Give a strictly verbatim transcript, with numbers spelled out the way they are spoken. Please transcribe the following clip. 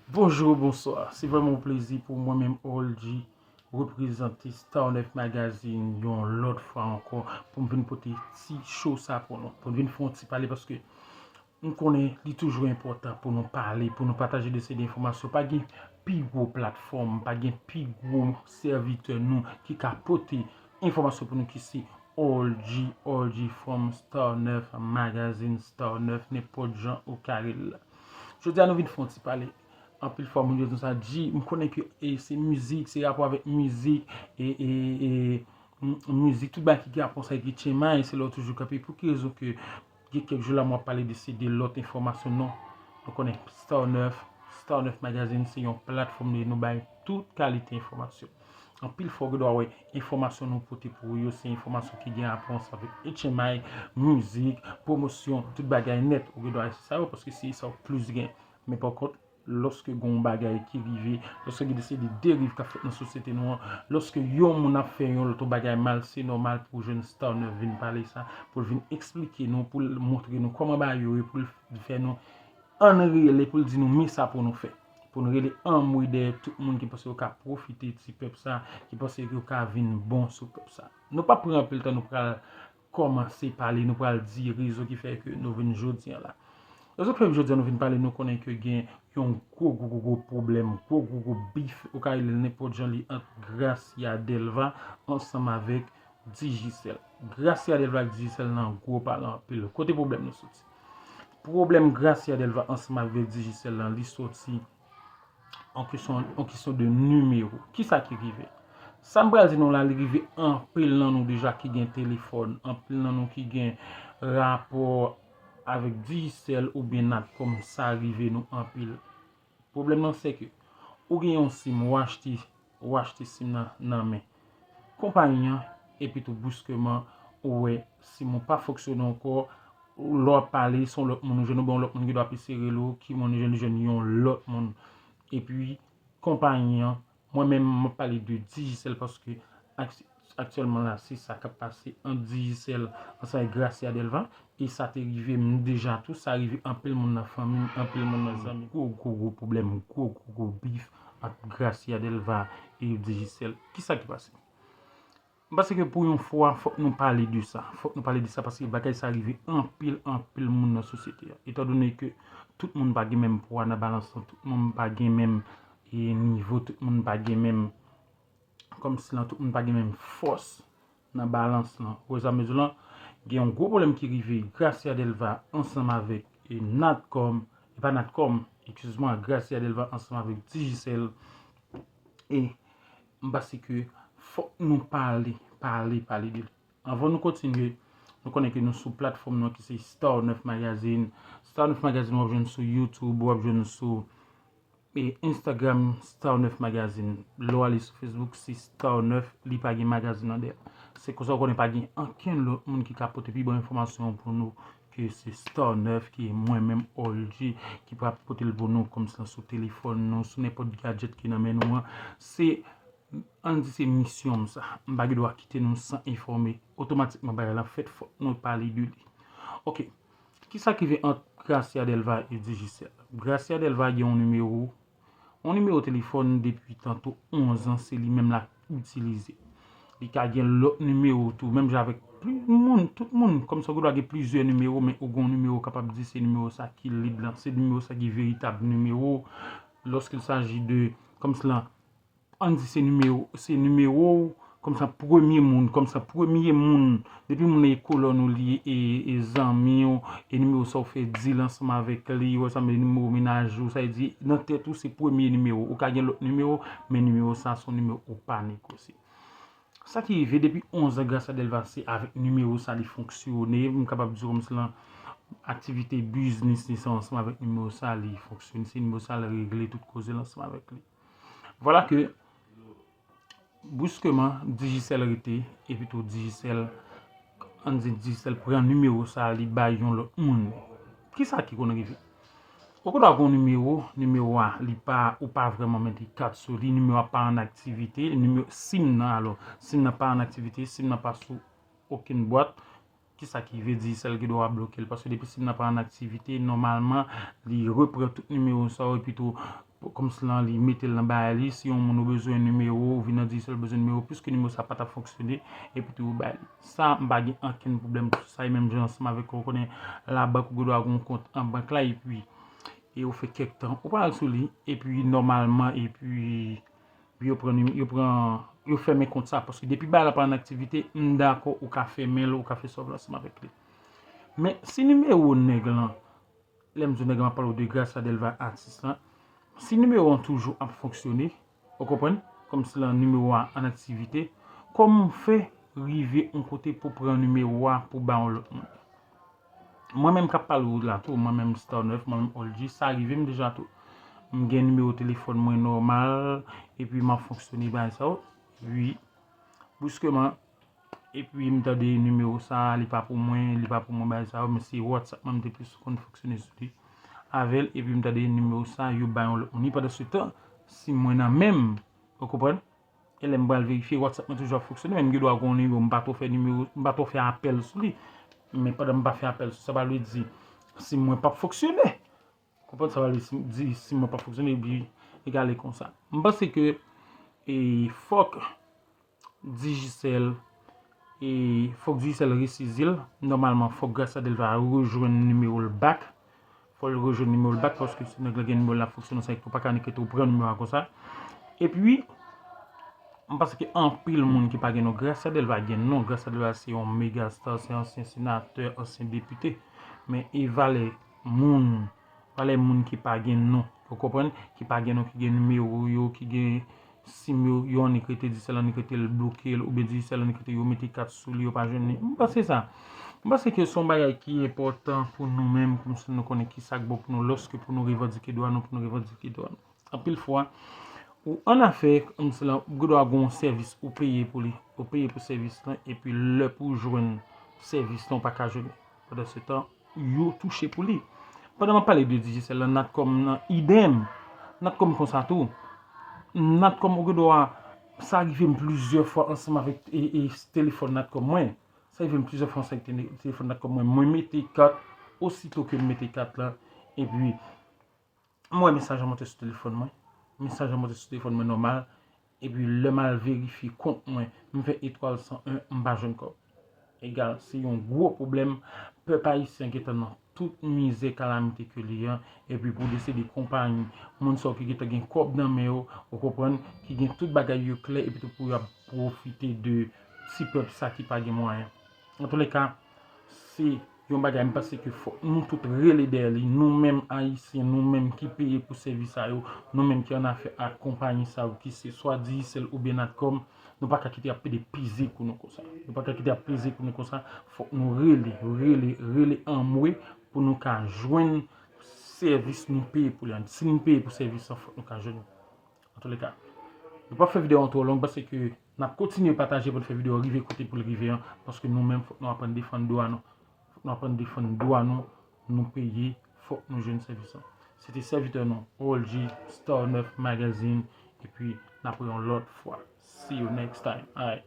Bonjou, bonswa. Se vrèman yon plezi pou mwen menm, Old G, reprezante Star nèf Magazine yon lòt fwa ankò pou m vin pote ti show sa pou nou, pou n vin fè yon ti pale, paske m konnen li toujou enpòtan pou nou pale, pou nou pataje de seri de enfòmasyon. Pa gen pi gwo platfòm, pa gen pi gwo sèvitè nou ki ka pote enfòmasyon pou nou ki se Old G, Old G from Star nèf Magazine, Star nèf, nenpòt jan ou ka rele l. Jodi a nou vin fè yon ti pale. Anpil fwa moun yo di sa, G, m konnen ke e, se mizik, se rapò avèk mizik, e, e, e, m- mizik, tout bagay ki gen rapò sa ki tchenmay, se lè w toujou kanpe. Pou ki rezon ke gen kèk jou la mwen ap pale de se de lòt enfòmasyon? Non. Nou konnen Star nèf, Star nèf Magazine se yon platfòm li, nou bay tout kalite enfòmasyon. Anpil fwa ou gen dwa wè enfòmasyon nou pote pou ou yo, se enfòmasyon ki gen rapò ansanm avèk H M I, mizik, pwomosyon, tout bagay nèt. Ou gen dwa wè se sa yo, paske se sa ou plis gen. Men pa kont, lòske gen yon bagay ki rive, lòske gen de seri de deriv k ap fèt nan sosyete nou an, lòske yon moun ap fè yon lòt bagay mal, se nòmal pou jwenn Star nèf vin pale sa, pou l vin eksplike nou, pou l montre nou kòman bagay yo ye, pou l fè nou ann rele, pou l di nou men sa pou nou fè. Pou n rele anmwe dèyè tout moun ki panse yo ka pwofite ti pèp sa, ki panse yo ka vin bon sou pèp sa. Nou p ap pran anpil tan, nou pral kòmanse pale, nou pral di rezon ki fè ke nou vin jodi an la. Rezon ki fè jodi an nou vin pale, nou konnen ke gen yon gwo, gwo, gwo, gwo pwoblèm, gwo, gwo, gwo bif, ou ka rele l nenpòt jan li, ant Gracia Delva ansanm avèk Digicel. Gracia Delva ak Digicel nan gwo pale anpil. Kote pwoblèm nan soti? Pwoblèm Gracia Delva ansanm avèk Digicel lan, li soti an kesyon, an kesyon de nimewo. Kisa ki rive? Sa m pral di nou la, li rive anpil nan nou deja ki gen telefòn, anpil nan nou ki gen rapò avèk Digicel oubyen Natcom, sa rive nou anpil. Pwoblèm nan se ke ou gen yon sim, ou achte, ou achte sim nan, nan men konpayi an, epi tou briskeman ou wè sim ou pa fonksyone ankò, lè w ap pale, se yon lòt moun ou jwenn, oubyen yon lòt moun ki dwa ap eseye rele w, ki moun ou jwenn, jwenn yon lòt moun. Epi konpayi an, mwen menm, m ap pale de Digicel paske ak- aktyèlman la, se sa k ap pase ant Digicel ansanm avèk Gracia Delva. E sa te rive m deja tou, sa rive anpil moun nan fanmi m, anpil moun nan zanmi m. Gwo, gwo, gwo pwoblèm, gwo, gwo, gwo bif ant Gracia Delva e Digicel. Kisa ki pase? M panse ke pou yon fwa, fòk nou pale de sa. Fòk nou pale de sa paske bagay sa rive anpil, anpil moun nan sosyete a. Etandone ke tout moun pa gen menm pwa nan balans lan, tout moun pa gen menm e, nivo, tout moun pa gen menm kòmsi lan tout moun pa gen menm fòs nan balans lan. Ou wè sa m vle di w lan? Gen yon gwo pwoblèm ki rive Gracia Delva ansanm avèk e, Natcom, e pa Natcom, eskiz mwa, Gracia Delva ansanm avèk Digicel. E m panse ke fòk nou pale, pale, pale de li. Anvan nou kontinye, nou konnen ke nou sou platfòm nou ki se Star nèf Magazine. Star nèf Magazine w ap jwenn sou YouTube, w ap jwenn sou e Instagram Star nèf Magazine. Lè w ale sou Facebook, se Star nèf, li pa gen magazin andèyè. Se konsa w konnen pa gen ankenn lòt moun ki ka pote pi bon enfòmasyon pou nou ke se Star nèf, ki mwen menm Old G, ki pral pote l pou nou kòmsi sou telefòn nou, sou nenpòt gadget ki nan men nou an. Se, ann di se misyon m sa. M pa gen dwa kite nou san enfòme. Otomatikman bagay la fèt, fòk nou pale de li. Ok. Kisa ki rive ant Gracia Delva e Digicel? Gracia Delva gen yon nimewo, yon nimewo telefòn depi tanto onz an, se li menm l ap itilize. Li ka gen lòt nimewo tou, menm jan avèk pli- moun, tout moun, kòmsi w gen dwa gen plizyè nimewo, men ou gen yon nimewo, kapab di se nimewo sa ki lib lan, se nimewo sa ki veritab nimewo. Lorsqu'il s'agit de, kòmsi lan, ann di se nimewo, se nimewo w, kòmsi premye moun, kòmsi premye moun, depi moun nan e kolòn ou li ye, e, e zanmi w, e nimewo sa w fè deal ansanm avèk li, ou wè sa m vle di, nimewo mennaj ou, sa vle di, nan tèt ou se premye nimewo. Ou ka gen lòt nimewo, men nimewo sa se yon nimewo ou pa negosye. Sa ki rive depi onz an, Gracia Delva se avèk nimewo sa li fonksyone, m kapab di w kòmsi lan aktivite biznis li se ansanm avèk nimewo sa li fonksyone, se nimewo sa l regle tout koze l ansanm avèk li. Vwala ke, briskeman, Digicel rete, epi tou Digicel, ann di Digicel pran nimewo sa a, li bay yon lòt moun. Kisa ki konn rive? Ou konn gen yon nimewo, nimewo a, li pa, ou pa vrèman mete kat sou li, nimewo a pa an aktivite, nimewo, sim nan, alò, sim nan pa an aktivite, sim nan pa sou okenn bwat, Kisa ki vle di Digicel gen dwa bloke l? Paske depi sim nan pa an aktivite, nòmalman, li repran tout nimewo sa yo, epi tou, kòmsi lan li mete l nan bagay li. Si yon moun ou bezwen nimewo, ou vin nan Digicel, ou bezwen nimewo, piske nimewo sa pa t ap fonksyone, epi tou, ou bay li. Sa, m pa gen ankenn pwoblèm sou sa, e menm jan ansanm avèk ou konnen labank, ou gen dwa gen yon kont an bank la, epi e ou fè kèk tan, ou pa al sou li, epi nòmalman, epi yo pran, yo pran, yo fèmen kont sa, paske depi bagay la pa an aktivite, m dakò ou ka fèmen l, ou ka fè sa w vle ansanm avèk li. Men si nimewo nèg lan, lè m di nèg lan, m ap pale w de Gracia Delva atis lan, si nimewo an toujou ap fonksyone, ou konprann, kòmsi lan nimewo a an aktivite, kòman w fè rive yon kote pou pran nimewo a pou ba yon lòt moun? Mwen menm k ap pale w la tou, mwen menm Star nèf, mwen menm All G, sa rive m deja tou. M gen nimewo telefòn mwen nòmal, epi m ap fonksyone bagay sa yo. Epi, briskeman, epi m tande nimewo sa, li pa pou mwen, li pa pou mwen, bagay sa yo, men se WhatsApp mwen m te plis konn fonksyone sou li avè l, epi m tande nimewo sa, yo bay yon lòt moun li. Pandan se tan, sim mwen nan men m, ou konprann? E lè m pral verifye, WhatsApp mwen toujou ap fonksyone, men m gen dwa gen yon nimewo, m pa twò fè nimewo, m pa twò fè apèl sou li. Men pandan m pa fè apèl sou sa, pa vle di sim mwen p ap fonksyone. Konprann sa pa vle di sim mwen p ap fonksyone, epi egale konsa. M panse ke e fòk Digicel, e fòk Digicel resezi l. Nòmalman, fòk Gracia Delva rejwenn nimewo l back. Fò l rejwenn nimewo l back, paske si nèg la gen nimewo l ap fonksyone ansanm avèk ou, pa ka annik rete ou pran nimewo a konsa. Epi, m panse ke anpil moun ki pa gen non, Gracia Delva gen non, Gracia Delva se yon mega star, se ansyen senatè, ansyen depite. Men e valè moun, valè moun ki pa gen non, ou konprann, ki pa gen non, ki gen nimewo yo, ki gen sim yo, yo annik rete Digicel, annik rete l bloke l, oubyen Digicel annik rete yo mete kat sou li, yo pa jwenn li. M panse sa. M panse ke se yon bagay ki enpòtan pou nou menm, kòmsi nou konnen kisa k bon pou nou, lòske pou nou revandike dwa nou, pou nou revandike dwa nou. Anpil fwa, ou an afè, kòmsi lan, ou gen dwa gen yon sèvis ou peye pou li, ou peye pou sèvis lan, epi lè pou w jwenn sèvis lan, ou pa ka jwenn li. Pandan se tan, yo touche pou li. Pandan m ap pale de Digicel lan, Natcom nan, idèm. Natcom konsa tou. Natcom, ou gen dwa, sa rive m plizyè fwa ansanm avèk e, e, telefòn Natcom mwen. Sa rive m plizyè fwa ansanm avèk tele-, telefòn Natcom mwen. Mwen mete kat, osito ke m mete kat la, epi m wè mesaj lan monte sou telefòn mwen. Mesaj lan monte sou telefòn mwen nòmal. Epi lè m al verifye kont mwen, m fè etwal san en, m pa jwenn kòb. Egal, se yon gwo pwoblèm. Pèp ayisyen gentan nan tout mizè, kalamite ke li an. Epi pou desede konpayi, moun sa yo ki gentan gen kòb nan men yo, ou konprann, ki gen tout bagay yo klè, epi tou pou y ap pwofite de ti pèp sa ki pa gen mwayen. Antouleka, se yon bagay m panse ke fòk nou tout rele dèyè li, nou menm ayisyen, nou menm ki peye pou sèvis sa yo, nou menm ki an afè ak konpayi sa yo, ki se swa Digicel oubyen Natcom, nou pa ka kite y ap pede peze kou nou konsa. Nou pa ka kite y ap peze kou nou konsa, fòk nou rele, rele, rele anmwe pou nou ka jwenn sèvis nou peye pou li an. Si nou peye pou sèvis lan, fòk nou ka jwenn li. Antouleka, nou p ap fè videyo an twò long, paske n ap kontinye pataje pou n fè videyo rive kote pou l rive an, paske nou menm, fòk nou aprann defann dwa nou. Fòk nou aprann defann dwa nou, nou peye, fòk nou jwenn sèvis lan. Se te sèvitè nou, All G, Star nèf Magazine, epi n ap wè yon lòt fwa. See you next time. Alright.